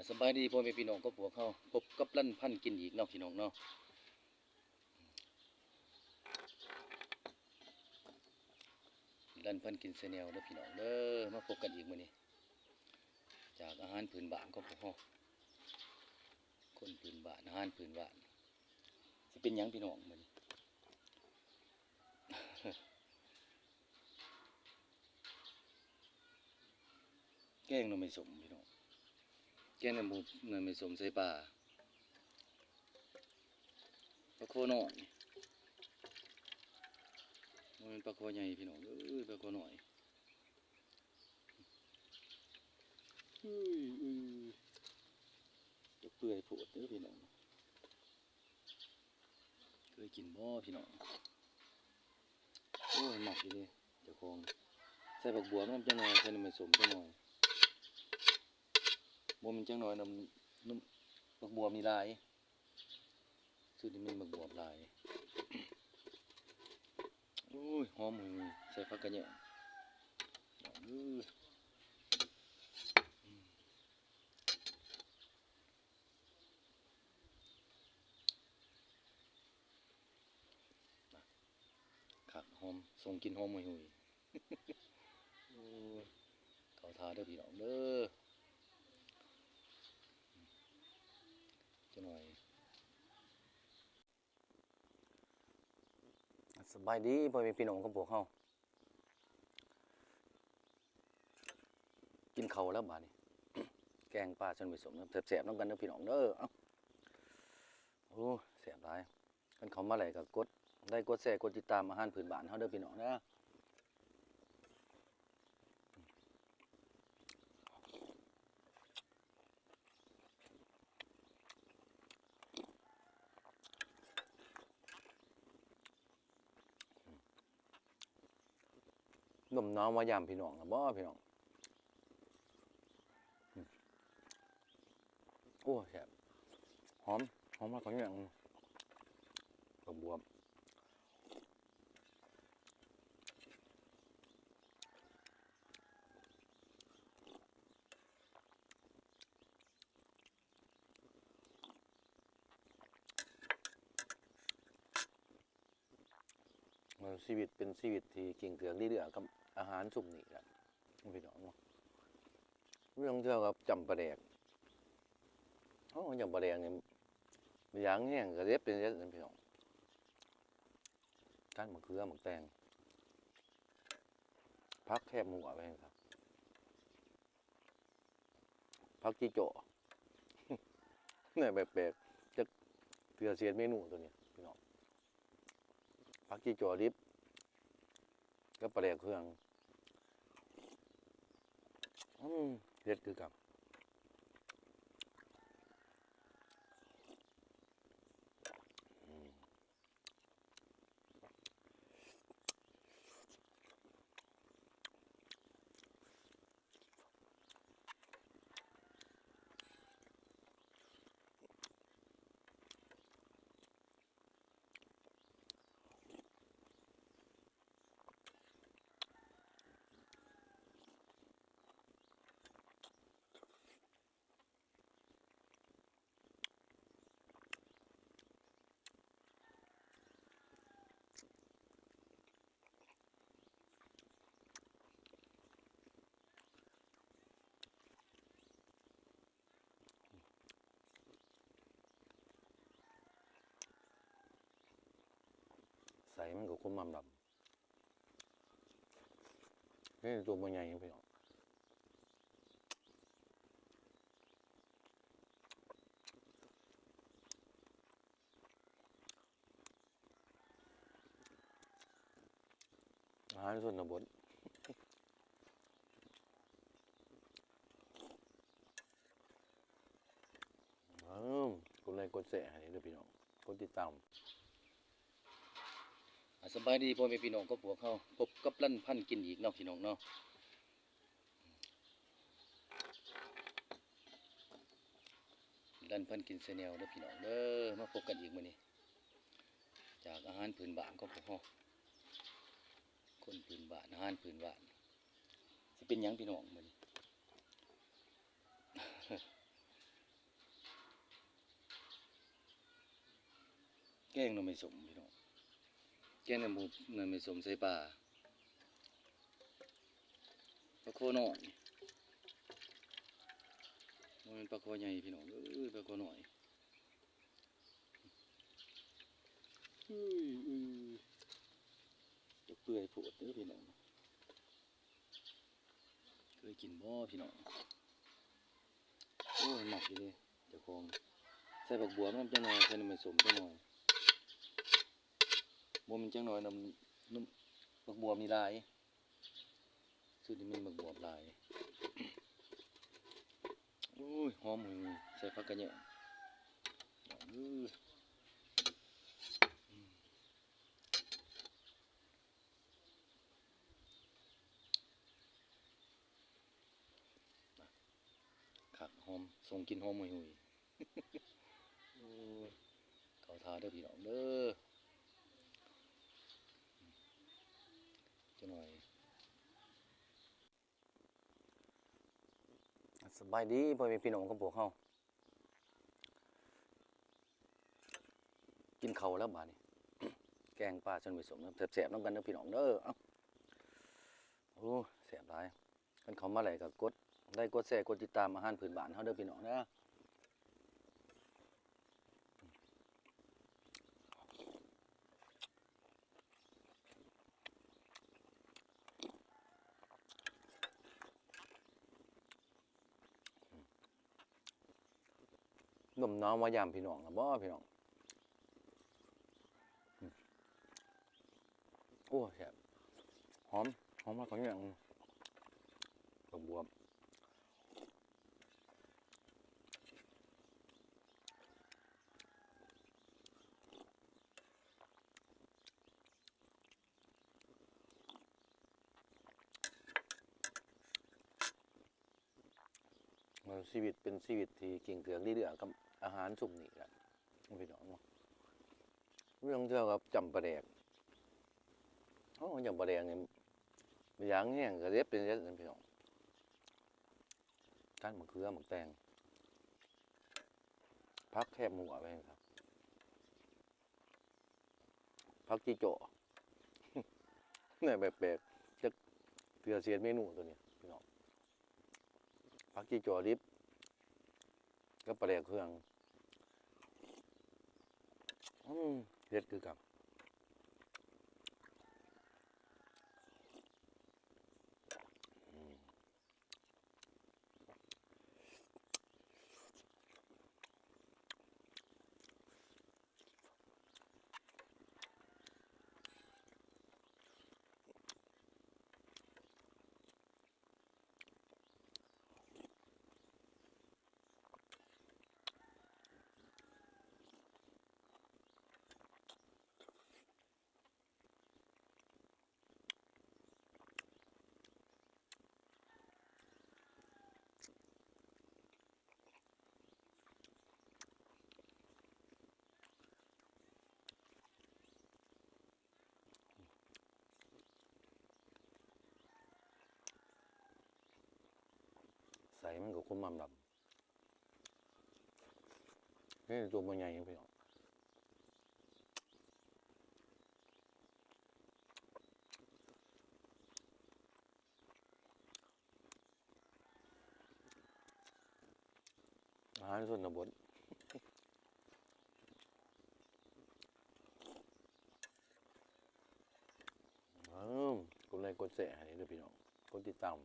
ສະບາຍດີພໍ່ແມ່ພີ່ນ້ອງຂອງພວກເຮົາ, ພົບກັບລັນພັນກິນອີກເນາະພີ່ນ້ອງເນາະ. ລັນພັນກິນແຊນແນວເດີພີ່ນ້ອງເດີ, ມາພົບກັນອີກມື້ນີ້ ຈາກອາຫານພື້ນບ້ານຂອງພວກເຮົາ, ຄົນພື້ນບ້ານ ອາຫານພື້ນບ້ານ. ຊິເປັນຫຍັງພີ່ນ້ອງມື້ນີ້? ແກງໜໍ່ໄມ້ສົ້ມພີ່ນ້ອງ, ແກງໜໍ່ໄມ້ ໜໍ່ໄມ້ສົ້ມໃສ່ປາ, ປາຄໍນ້ອຍ, ບໍ່ແມ່ນປາຄໍໃຫຍ່ພີ່ນ້ອງເອີຍ, ປາຄໍນ້ອຍ. ອື ອື ຈະເປື່ອຍໂພດເດີພີ່ນ້ອງ. ເຄີຍກິນບໍ່ພີ່ນ້ອງ? ໂອ້ຍ ມັກອີ່ຫຼີເຈົ້າຂອງ. ໃສ່ຜັກບວບນຳຈັກໜ່ອຍ, ໃສ່ໜໍ່ໄມ້ສົ້ມຈັກໜ່ອຍ, ບໍ່ແມ່ນຈັກໜ່ອຍນຳ, ນຳ ຜັກບວບນີ້ຫຼາຍ, ຊຸດນີ້ມີໝາກບວບຫຼາຍ. ໂອ້ຍ ຫອມຫຸ່ຍໆ ໃສ່ຜັກກະແຍງ. ຄັກ ຫອມ ສົ່ງກິ່ນຫອມຫຸ່ຍໆ. ໂອ້ຍ ເຂົ້າທ່າເດີພີ່ນ້ອງເດີ, ຈັກໜ່ອຍ. ສະບາຍດີພໍ່ແມ່ພີ່ນ້ອງຂອງພວກເຮົາ, ກິນເຂົ້າແລ້ວບາດນີ້, ແກງປາຊົນໄປສົມ ແຊບໆນຳກັນເດີພີ່ນ້ອງເດີ. ເອົ້າ ໂອ້ ແຊບຫຼາຍ. ຄັນເຂົ້າມາແລ້ວກໍກົດໄລ ກົດແຊ ກົດຕິດຕາມອາຫານພື້ນບ້ານເຮົາເດີພີ່ນ້ອງເດີ. ລົມໜາວມາຢາມພີ່ນ້ອງແລ້ວບໍ່ພີ່ນ້ອງ? ໂອ້ ແຊບ ຫອມ ຫອມ ຫອມ ຫອມ ບັກບວບ. ເອີ ຊີວິດເປັນຊີວິດທີ່ກິນເກືອກດີເດືອກັບອາຫານຊຸມນີ້ແຫຼະພີ່ນ້ອງເນາະ. ມີລາງເທື່ອກໍຈ້ຳປາແດກ, ໂອ້ ຈ້ຳປາແດກນີ້ຢາກແຮງກະເດັດເປັນເດັດພີ່ນ້ອງ. ກັນໝາກເຂືອ ໝາກແຕງ ຜັກແຄບຫົວໄປຫັ້ນຊະ. ຜັກຈີ່ຈໍ້ ແນວແປກໆ ຈັກເທື່ອເສດເມນູໂຕນີ້ພີ່ນ້ອງ. ຜັກຈີ່ຈໍ້ດິບກັບປາແດກເຄື່ອງ ອືມ ເດັດຄືກັນ. ອືມ. ໃສ່ມັນກໍຄົມມາດຳ. ນີ້ຕົວບໍ່ໃຫຍ່ພີ່ນ້ອງ. ອາຫານຊົນນະບົດ. ເອີ ກົດໄລກົດແຊໃຫ້ເດີພີ່ນ້ອງ, ກົດຕິດຕາມ. ອາ ສະບາຍດີພໍ່ແມ່ພີ່ນ້ອງຂອງພວກເຮົາ, ພົບກັບລັນພັນກິນອີກເນາະພີ່ນ້ອງເນາະ. ລັນພັນກິນແຊນແນວເດີພີ່ນ້ອງເດີ, ມາພົບກັນອີກມື້ນີ້ ຈາກອາຫານພື້ນບ້ານຂອງພວກເຮົາ, ຄົນພື້ນບ້ານ ອາຫານພື້ນບ້ານ. ຊິເປັນຫຍັງພີ່ນ້ອງມື້ນີ້? ກງໜໍ່ໄມ້ສົ້ມພີ່ນ້ອງ ແກງໜໍ່ໄມ້ ໜໍ່ໄມ້ສົ້ມໃສ່ປາ ປາຄໍນ້ອຍ ບໍ່ແມ່ນປາຄໍໃຫຍ່ພີ່ນ້ອງເອີຍ ປາຄໍນ້ອຍ. ອື ອື ຈະເປື່ອຍໂພດເດີພີ່ນ້ອງ ເຄີຍກິນບໍ່ພີ່ນ້ອງ? ໂອ້ຍ ມັກຢູ່ເດ້ເຈົ້າຂອງ ໃສ່ຜັກບວບນຳຈັກໜ່ອຍ ໃສ່ໜໍ່ໄມ້ສົ້ມຈັກໜ່ອຍ ບໍ່ແມ່ນຈັກໜ່ອຍນຳ ນຳ ຜັກບວບນີ້ຫຼາຍ ຊຸດນີ້ມີບັກບວບຫຼາຍ ໂອ້ຍ ຫອມຫຸ່ຍໆ ໃສ່ຜັກກະແຍງ ອື ຄັກ ຫອມ ສົ່ງກິ່ນຫອມຫຸ່ຍໆ ໂອ້ຍ ເຂົ້າທ່າເດີພີ່ນ້ອງເດີ ຈັກໜ່ອຍ. ສະບາຍດີພໍ່ແມ່ພີ່ນ້ອງຂອງພວກເຮົາ ກິນເຂົ້າແລ້ວບາດນີ້ ແກງປາຊົນໄປສົມ ແຊບໆນຳກັນເດີພີ່ນ້ອງເດີ ເອົາ ໂອ້ ແຊບຫຼາຍ ຄັນເຂົ້າມາໄດ້ກໍກົດໄລ ກົດແຊ ກົດຕິດຕາມອາຫານພື້ນບ້ານເຮົາເດີພີ່ນ້ອງເດີ. ລົມໜາວມາຢາມພີ່ນ້ອງລະບໍ່ພີ່ນ້ອງ? ໂອ້ ແຊບ ຫອມ ຫອມ ຫອມຜັກກະແຍງ ຜັກບວບ. ເອີ ຊີວິດເປັນຊີວິດທີ່ກິນເກືອກເຫຼືອກັບອາຫານຊຸມນີ້ແຫຼະ ພີ່ນ້ອງເນາະ. ເລື່ອງເທື່ອກັບຈ້ຳປາແດກ ໂອ້ ຈ້ຳປາແດກນີ້ ຢາກແຮງກະເດັດເປັນເດັດ ພີ່ນ້ອງ. ກັນໝາກເຂືອ ໝາກແຕງ ຜັກແຄບຫົວໄປ ຜັກຈີ່ຈໍ່ ແນວແປກໆ ຈັກເທື່ອຊິເຮັດເມນູໂຕນີ້ພີ່ນ້ອງ ຜັກຈີ່ຈໍ່ດິບກັບປາແດກເຄື່ອງ ອືມ ເດັດຄືກັນ. ໃສ່ມັນກໍຄຸມມາດຳ. ນີ້ຕົວບໍ່ໃຫຍ່ ພີ່ນ້ອງ ອາຫານຊົນນະບົດ ເອີ ກົດໄລກົດແຊໃຫ້ເດີພີ່ນ້ອງ ກົດຕິດຕາມ.